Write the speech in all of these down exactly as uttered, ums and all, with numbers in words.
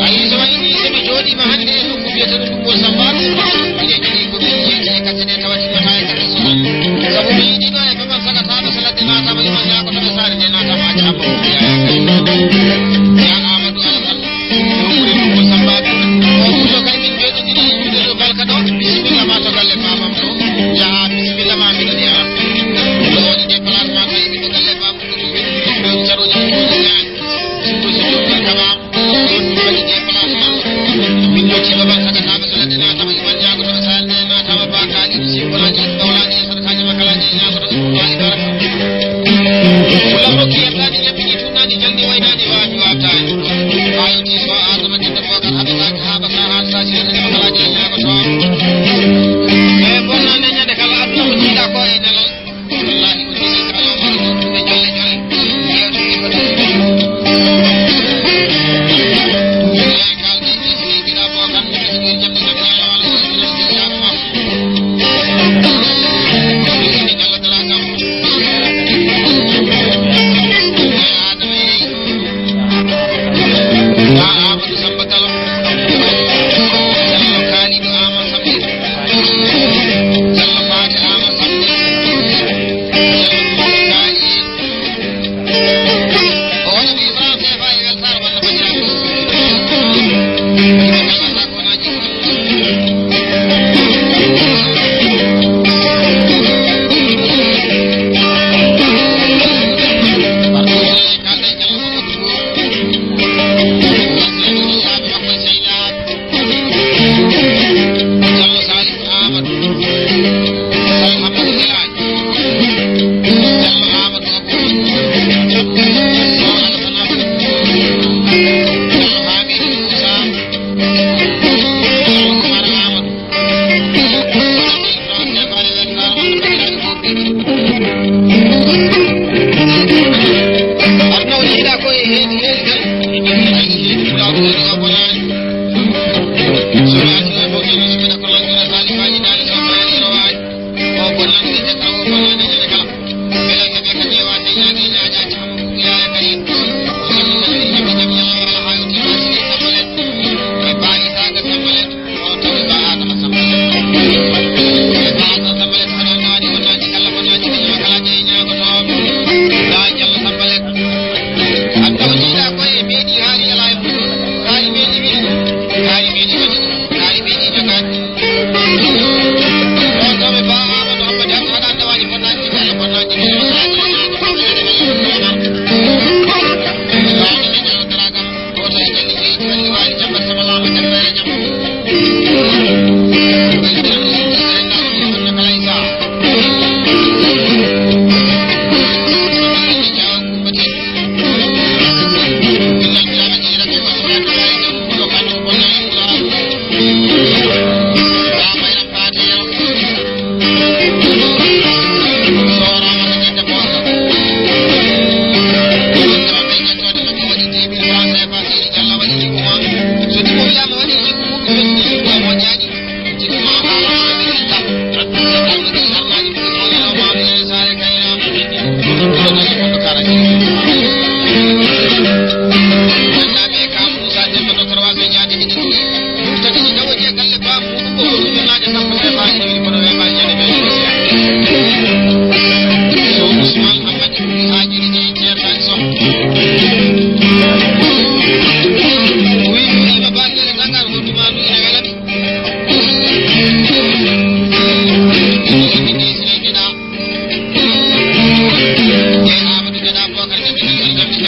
Ayi, so waɗi nii, so mi jooɗiima hannde e nokku biyeteeɗo Dumbol Samba, miɗen jogii ko min jeyti e kaset ɗe tawa timmata e kaset solo. Sabu mi yiɗi ɗo e Bamal Sagataaɓe, so ladde naataama, yumma ñaagoto ɓe saare nde naataama, acca Amadou Yaya Kane. Ya Amadou Alassane, ɗo ɓuri Dumbol Samba. O ɓurɗo kay min jooɗondiri e juuɗe ɗo Balka ɗo, bisimilla ma to galle baabam ɗo. Yaha, bisimilla ma, miɗo yara. Ɗo waɗi déplacement to yimɓe to galle baabam ɗo, ɗum ɓe ɗum ɓe caroji ɗum ɓe ñaani. Surtout so jokkii kama, ɗon waɗi déplacement. Min noddii Bamal Sagataaɓe, so ladde naataama, iman ñaagoto ɓe saare nde naataama, ba kaaliɗo si wonaa ɗi ɗawlaaɗi e sadakaaji makkalaaji e ñaagoto ɗum ɗo e baraka. Fulla rokki yamɗaani, ñaɓɓini, tuunnaani, jalni, waynaani, waawi, waawtaani. Haa yewti so Adama Gidda Bookar haɓataaki, haa basa, haa sasi, sadakaaji makkalaaji e ñaagoto. E bonna nde ñande kala aduna ko jiiɗa ko e nelal. Wallahi, ko ɗum ɓe jolle jolle. Yewtude ko ɗum. Eey, kaalɗe ɗe, so ɗe njiɗaa ko kam, ɗe ɗo jamɗe jamɗe, wala ko ɗum ɗum ɗum ɗum. Ɗum ɗum ɗum ɗum ɗum. Eey, Adama, eey. Ba Amadou Samba Galo. Jallo Kalidou Ama Sambi. Jallo Fati Ama Sambi. Jallo Moussa Kaji. O woni ko Ibrahima Sefa e weltaare walla banndiraaɓe. Ɓe nganndantaa ko wonaa jikku. Jallo Saliou Amadou. Jallo Amadou Elhadji. Jallo Amadou Abou. Jallo Alassane Amadou. Jallo Hamidou Moussa. Jallo Oumar Amadou. Aduna o jiiɗa ko e heedi heedi tan. Ay, heedi fulaaɓe heedi o bonaani. So mi artii e bogeeji, so mbiɗa ko lanndina taalifaaji daali, so mbaali ina waawi. O bonnani ɓe, ƴetta o bonnani ñande kala. Mbele ɓe ɓe ko ƴeewa, te ñaaƴe, ñaaƴa, caama, yaaya, kadi. Sallu, sallu, ñamde, ñamde, ñamde, wala haa yewti, haa sini, sabale. E baa Isaaga, sabale. O tawi Ba Adama Samba. Ba Adama Samba le, hano naani, o naani, kala ko naani, ko ñoo kala je ñaago to. Ba Jallo Samba le. Adda o jiiɗa ko e meeɗi haali ala e mum. Haali meeɗi wi'i. Haali meeɗi waɗi. Haali meeɗi jogaani. O tawi Ba Amadou Hammadi Hammadi haɗa anda waɗi ko naani, kala ko naani, ko ñoo kala je ñaago to. Ba Jallo Daraga. Gooto e jalli jeeɗiɗi waɗi waali jambat sama laama jamma e jam. Ɓe mbiya ɗum yimɓe ɓe renndaaɓe ɓe wonno kala e saha. Ɓe mbiya ɗum yimɓe jaawa kumbate. Ɓe mbiya ɗum yimɓe ɓe renndaaɓe ɓe wonno kala e jam. Ko ɗo kadi ko bonna e Qur'an. Ba Mayram Ba Teyoro. Soorama ko ñande goota. Wonde maɓɓe ñande waɗi dix mille francs C F A, Seydi Diallo waɗi jikku ma. So jikku wiyaama waɗi jikku mum, ɗum woni jikku o moƴƴaani. Jikku ma o haala ma ɓe itta. Rabbi ko kalluɗi sarnaji ɗum ko woni o maami e saare kayra. Ɗum ko ɗum ko karaji. Gannaaɓe ka Moussa Demba Docteur Wasa Diaté mi ɗiɗi. Ɗum tagi ɗi nawo je galle ba muɗum ko ɗum naaje sappo e faa e ɗiɗi kono weeɓaani ñande ɓe ɗum siya. So Ousmane Amadou Haajiri Jeyi Ceerno Ali Sow. Wi wiima baɗgele Dakar hodduma ndu ina welami. Ɗiɗi ɗiɗi sila gina. Jeyi Amadou Gada Bokar Gada Gada Gada.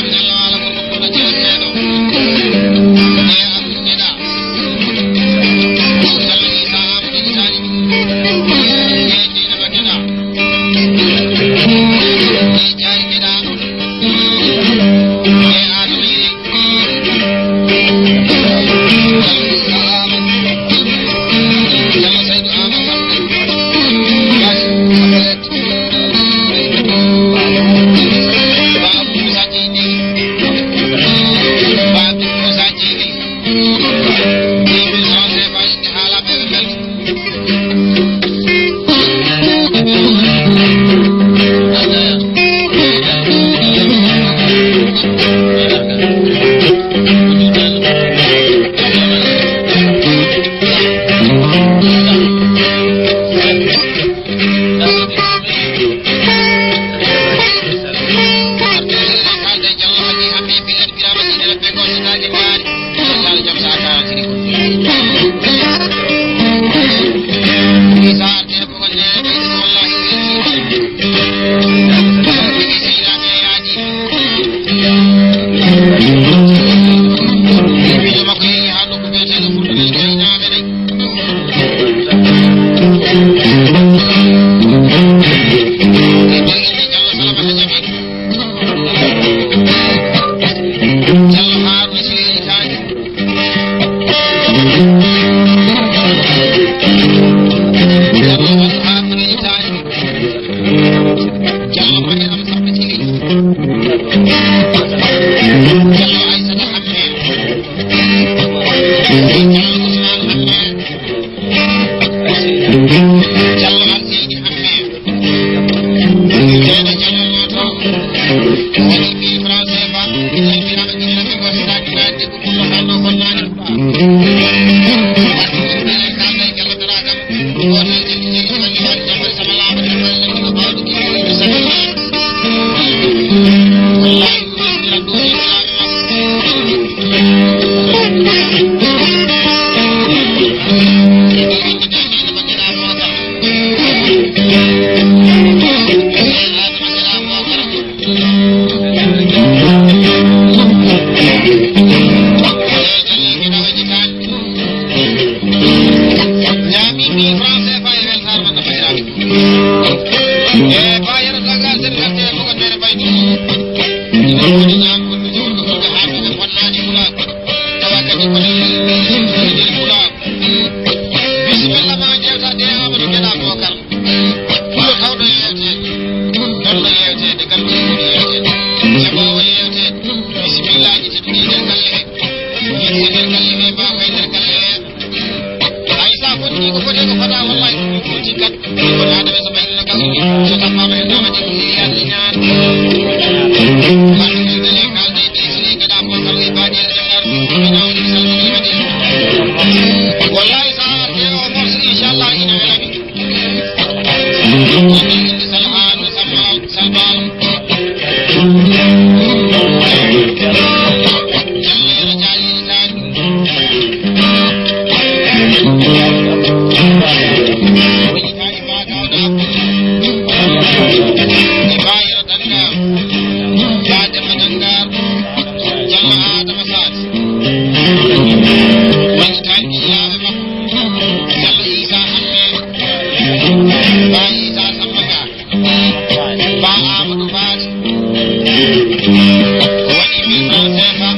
Ñaami mille francs C F A e weltaare man, no banndiraaɓe. E Bayero Daga, sen werte e fogatere Baydi. Ina woni ñaam ko ɗum woni ko haa ɓe bonnaani Pulaar. Tawa kadi ko ɗum woni Pulaar. Bisimilla ma, jewta de Amadou Gela Bokar. Ɗum ɗo tawɗo yeewteede, ɗum ɗo yeewteede, kam ɗum ɗo yeewteede. Jaɓoowo yeewteede, bisimillaaji tedduɗi e nder galle he. Yiɗde nder galle he, mbaawa e nder galle he. Hay so a foti ko foti ko fota, wallahi, ko ɗum foti kat. Ko fota ɗo so ɓayri no gawri, so tappaama e dama de, ko yaade ñaan. Mbaɗi ɗum ɗo le kalde, ɗi sini gaɗa ko kam e baaɗi e nder. Wallahi, so a artii o morso, inchallah, ina wela mi. Salhaanu Salbaal. Jalleero Jaali Saani. Woni tawi Baagawɗo Abdu. E Bayero Danngaar. Yaa Demba Danngaar. Jallo Aadama Saat. Woni tawi ɓiyaaɓe makko. Jallo Iisa Hammee. Ba Iisa Samba Ka. Ba Amadou Faty. Woni mille francs C F A.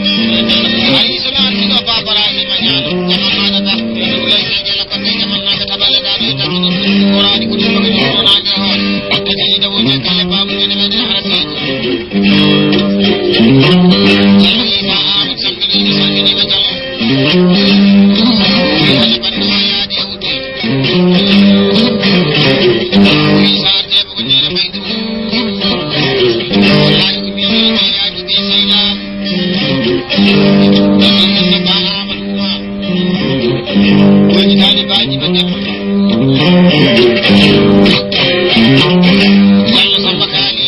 Ayi, so mi artii ɗo, Ba Barahima Ñaano. Jaman maɗa Ba. Wulay Seeje Lokkote, jaman maɗa Tabale Daado, e Tati Ɗum. Koraani ko ɗum, ko ɗum, ko ɗum, ko ɗum. Tati Ɗum, ko ɗum, ko ɗum, ko ɗum. Jallo Iisa Amadou Samb, ina salminiima Jallo. Ina banndu ma yaadi e wudde. Ina sa arde ko neene faydu. Wallahi ko mi neene ma yaadi be seyda. Ɗum ɗum no ba Amadou Oumar. Woni taani baaji ma debbo. Jallo Samba Kaali.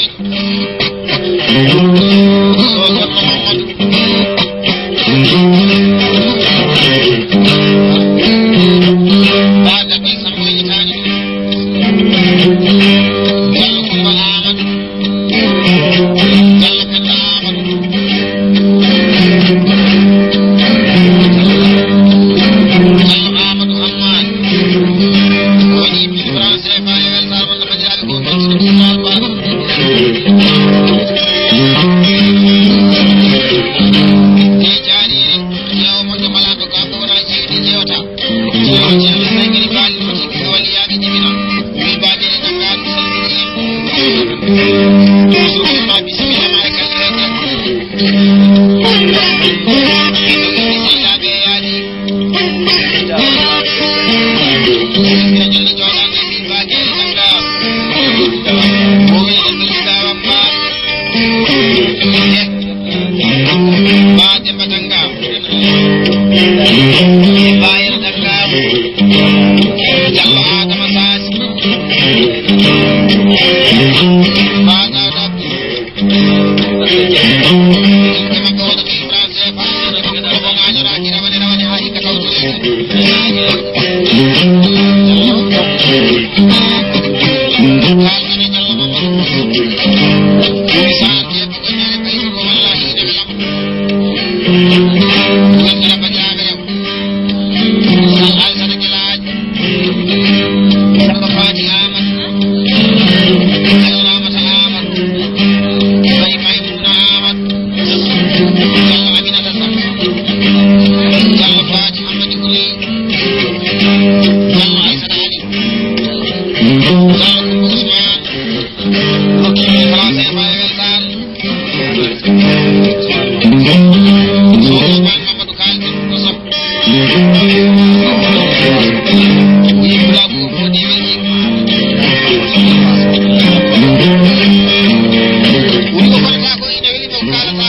Jeejaani, yaw moƴƴo malaaɗo, kanko wona jeeyde jeewta. Jeewa, jeewa, hay kadi baali ɗo tigi ko walliyaaɓe jibina. Wi baade e Dakar, salmini. Toujours, ma bisimilla ma e kala. Sehilaaɓe e yaadi. Ina jolli jooɗaade. Ba Demba Dangam. Ba Yero Dangam. Jallo Adama Sasi. Ba Dawda. Samba Faati Aamadu, Jallo Ramata Aamadu, Baye Maymuna Aamadu, Jallo Aminata Samba, Jallo Faati Ammadi Wuli, Jallo Aysata Ali, Jallo Kumba Usmaan, Roki Faase Faye Weltaan.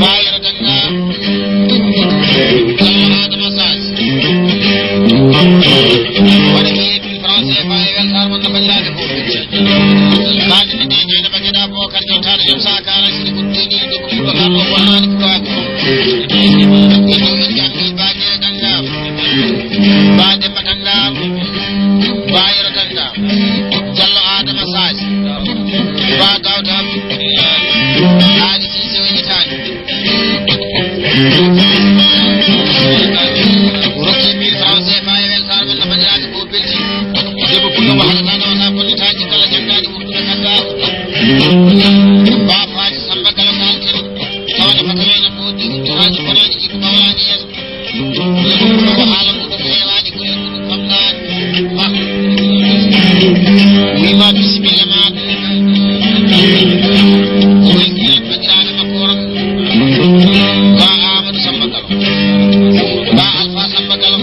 Ba Yero Tanga. Jallo Adama Saas. Waɗi mille francs C F A e weltaare mon no banndiraaɓe fof. Kaalis mi de jeeɗa Bagueɗa Bokar Diawtaɗo Jom Sakara Sidi Kuttini de ko Boubacar o ko haani ko waɗi. E ɗo min jam min Ba Yero Tanga. Ba Demba Tanga. Ba Yero Tanga. Jallo Adama Saas. Ba Daouda. Ali Cissé o yitaani. Rokki mille francs C F A e weltaare men no banndiraaɓe fof belti. Debbo pullo mo haɗata nawata bonnetaaji kala janngaani wurtude kadda. Ba Faati Samba Galo kalten. Tawa no fotoleno fof ɗi wuttoraaji bonaaji ɗi ko bawlaaji en. Ko haala muɗum heewaani, ko ɗum famɗaani. Ba. Wima bisimilla ma. Ko wayno banndiraaɓe makko on. Ba Amadou Samba Galo. Ba Alpha Samba Galo.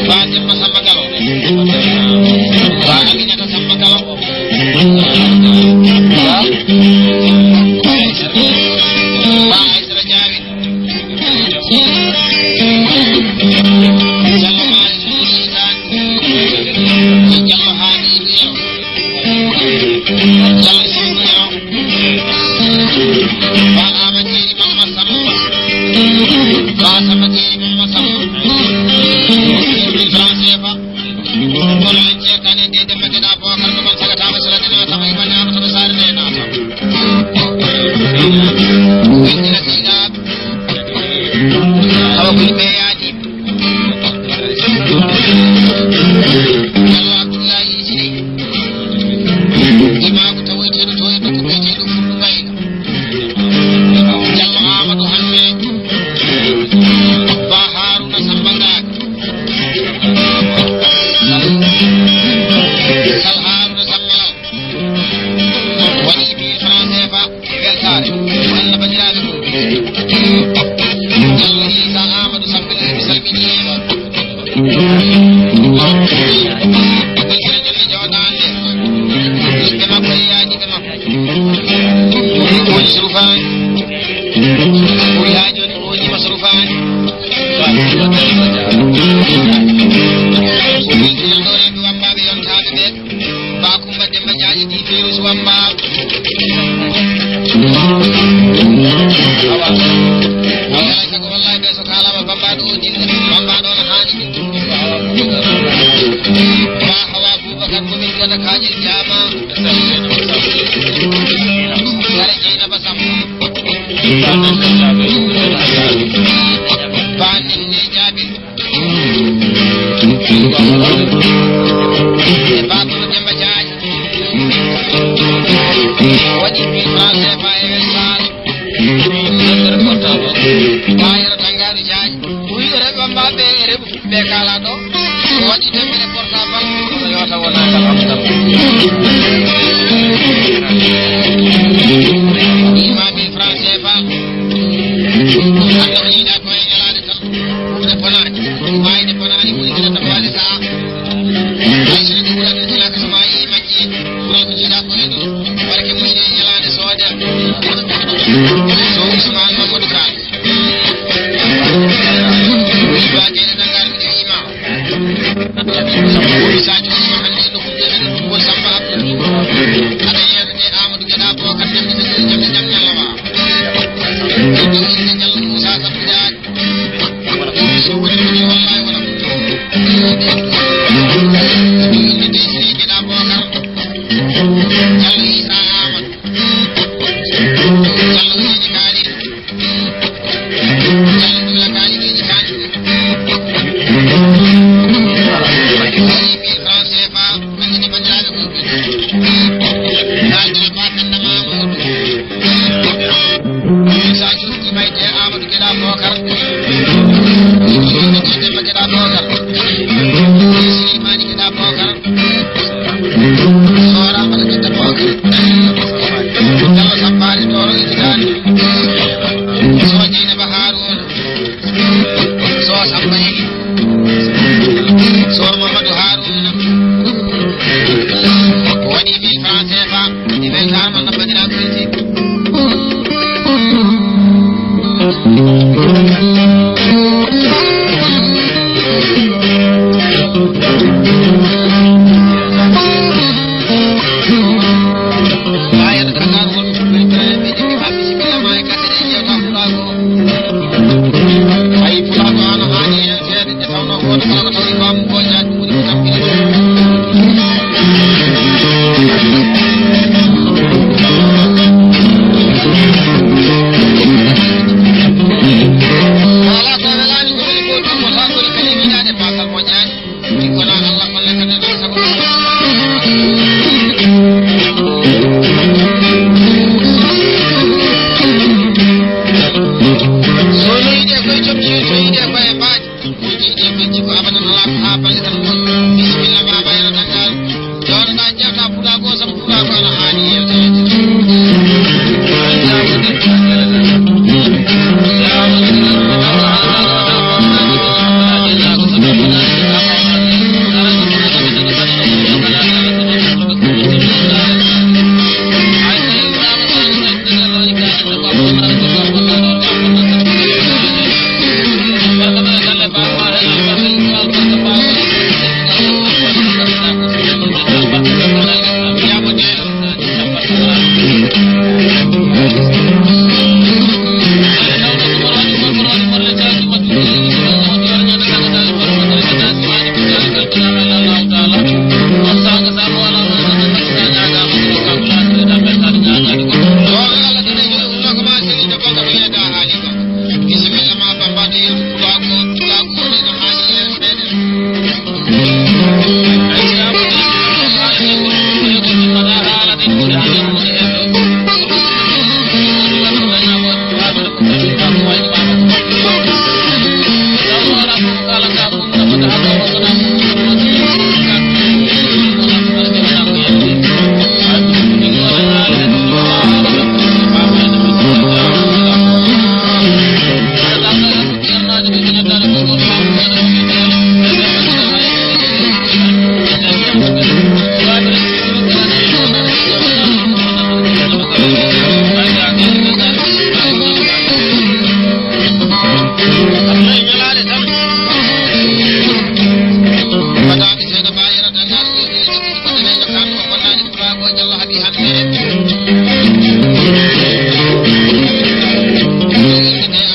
Ba Demba Samba Galo. Ba Aminata Samba Galo. Ba Aysata Jaawi. Jallo Maali Suusi Tan. Jallo Haadi Yero. Jallo Sidi Yero. Ba Amadi Mama Samba. Ba Samadi Mama Samba. Français ba. Kono en ceertani e nde Demba Geɗa Bookar Ndugal Saga Taba Sala Dina Taba Iba Ñaama Taba Saare Nde Naata. Windira Seyda. Awa ko yimɓe yaadi. Yalla Abdullahi Sey. Imaamu tawoyteeɗo to e nokku biyeteeɗo Fulɓe Mayga. Jallo Amadou Hammet. Ba Haruna Samba Ngaaka. Sal Haruna Samba Law. Waɗi mille francs C F A. Weltaare. Ko Allah banndiraaɓe fof. Jallo Isa Amadou Samba Law, mi salmini. Min sera jonne jooɗaande. Ɓiɓɓe makko e yaajiɓe makko. Woni Surufaani. Woni haa jooni ko woni Masrufaani. Min ɗo rewɓe wambaaɓe yontaaɓe ɓe. Ba Kumba Demba Jaaji ɗi Feeruus wamba. Awa. Wallaay sago wallaay ɓe so kaalaama bambaɗo o dilla. Bambaɗo no haani. Ba Hawa Boubacar ko min wiyata Kaƴel Jaama. Kare Jeynaba Sam. Ba Nenne Jaabi. E Baabura Demba Jaaji. Waɗi mille francs C F A e weltaare. Nder portable. Ba Yero Tangaaɗo Jaaji. O wi'i rewɓe wambaaɓe e rewɓe ɓe kaala ɗo. O waɗi tampere portable. Kono yo taw wonaa kam am tan. Ima mille francs C F A. Daajira ba Penda Mamudu. Sa juuti mayde Amadou Geɗa Bokar. Juuti Demba Geɗa Bokar. Suleymani Geɗa Bokar. Sora Mata Geɗa Bokar. Jallo Sabbari Doro Itidani. So Jeynaba Haruna. So Samba Egi. So Mamadou Haruna. Waɗi mille francs C F A. Mi weltaama no banndiraaɓe welti. Ɓaayen Dakar wonɓe fulɓe ɓe ɓe ƴetti ma bisimilla ma e kadi ɗe jewta fulaago. Ayi fulaago ana haani yewteede. Nde tawnoo gooto kala ko tawi Baabu Boy Ñaaɗ woni ko tampinata. Alaa ko welaani ko woni ko ɗum wota ko woni kadi yiɗaade baasal moƴƴaani. Ɗi wonaa Allah kolle kadi ɗo sago. So no yiɗi e koye jom ciwi, so yiɗi e koye baaji. Wujji ɗe ko jikku abadan alaa ko haa balle tan ɗon. Bisimilla ma bayra dangal. Jooɗoɗa jewta fuɗa goo sabu fuɗa ko ana haani yewteede.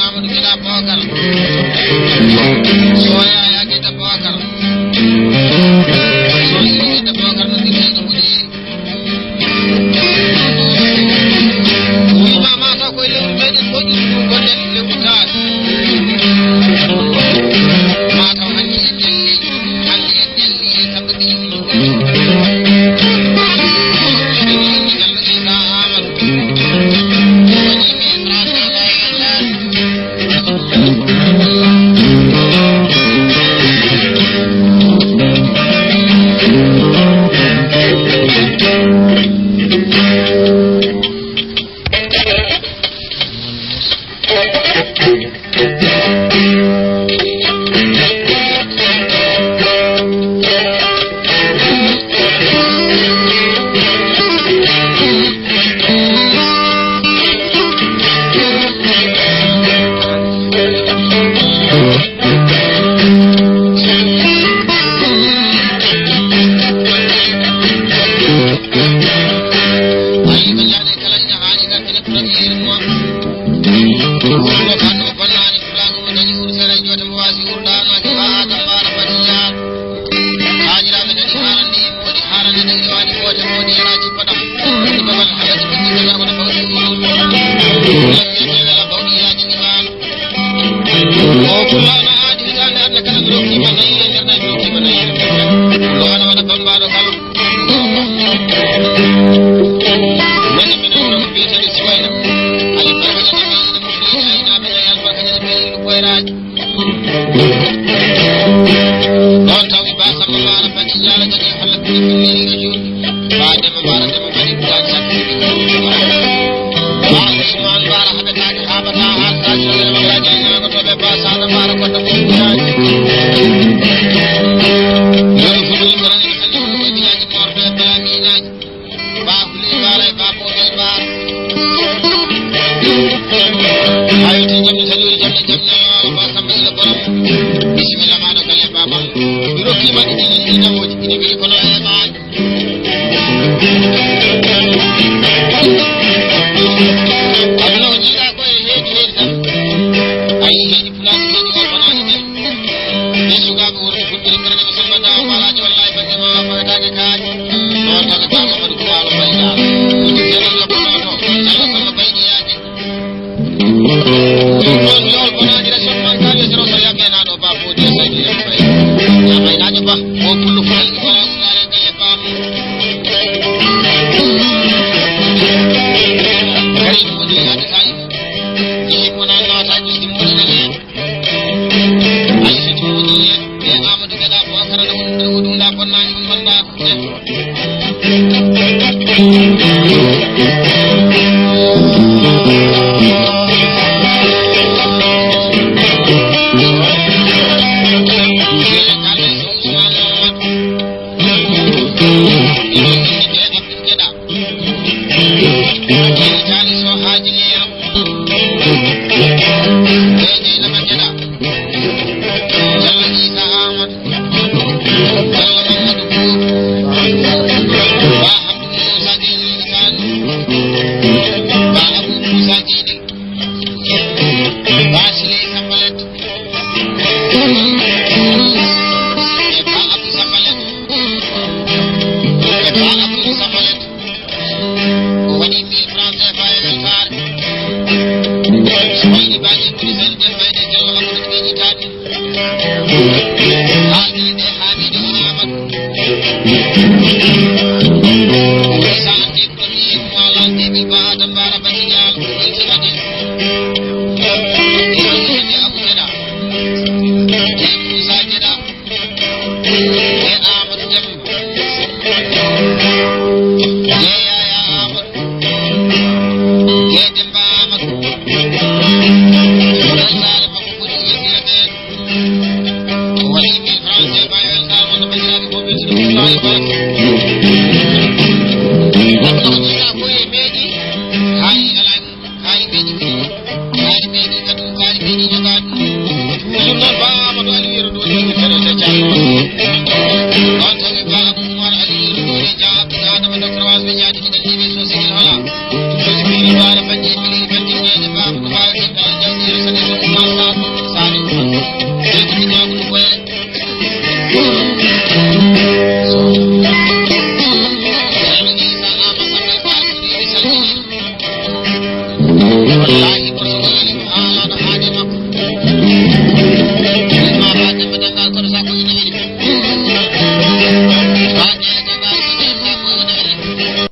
Amadou Gila Bokar. So Yaya Gita Bokar. So Yaya Gita Bokar no Gita Bokar. Wi ma ma taw koye lewru meɗen moƴƴude ɗum gonɗen lewru taari. Ma taw hanki en jalli, hanki en jalli e kamɓe ɓe yimɓe. Premier mois. Ɗum ɗo kanko bonnaani fulaango mo dañi ur sere joote mo waasi ur ɗaanaaki haa Adam Baara Badiya. Haajiraaɓe dañi haarande yimɓe woni haarande dañi waani goote mo woni yara cippa ɗam. Woni babal haɓati ko ɗiɗo wona bawɗi ur. Wala bawɗi yaaji ɗi maano. O pulaano aadi hitaande adna kala mi rokkiima nayi e nder nayi mi rokkiima nayi. Pulaano wona bambaaɗo kala. Bisimilla maɗo galle baba. Mi rokki ma ɗiɗi ɗiɗi nawooji, ɗiɗi weli kono e maaji. Aduna o jiiɗa ko e heedi heedi tan. A yii heedi pulaar, heedi o kono e ɓe. Ɓe sukaaɓe worɓe fulɓe rewɓe rewɓe salmata o faalaji walla e bannge ma fawetaake kaaji. Ɗo tan e baba Amadou Kuwalo Bayda. Woni seeɗa jokkoɗo to. Jalla Samba Baydi yaake. Ɗum ɗon lewol bonaaji resort man kaali e sero so yaɓɓe naa ɗo ba fodi e saydi yaɓɓe. Yaɓɓe naa ƴoɓɓa. O pullo fulal ko wala galle bam. Kadi ko ɗum yaade kay. Jeyi ko nan nawata ƴusti mo ɗiɗi. Aysatu Mudiye e Amadou Gada ko akara ɗum ɗum ɗum la bonnani ɗum banda. Ba Abdou Moussa Dieng Lisaan, Ba Abou Moussa Dieng, Ba Siley Sambalet, e Ba Abdou Sambalet, e Ba Abdou Sambalet. O waɗi mille francs C F A e weltaare. So wayni baaji Buri Sali Demba e Jallo Amadou Ɓe Itaade. Haaldi e Hamidou Amadou. Sa andi premier mois l'an deux mille ba Adam Bara Bandi Diallo, weltima de. E Abou Geda. E Moussa Geda. E Amadou Dem. E Yaya Amadou. E Demba Amadou. Weltaare makko ɓuri wesirede. O waɗi mille francs C F A e weltaare makko, banndiraaɓe fof, ɓe sino Abdoulaye Baraka. Kono ko jiiɗa ko e meeɗi, haali alaa. Kaari beeji ɗiɗi, kaari beeji tati, kaari beeji jogaɓe. Toujours noon Ba Amadou Aliou Yero Dooli, Yero Caca. Ɗon tawi Ba Abou Oumar Aliou Yero Dooli, Dia Abdou Adama, Docteur Wasɓe Diagne.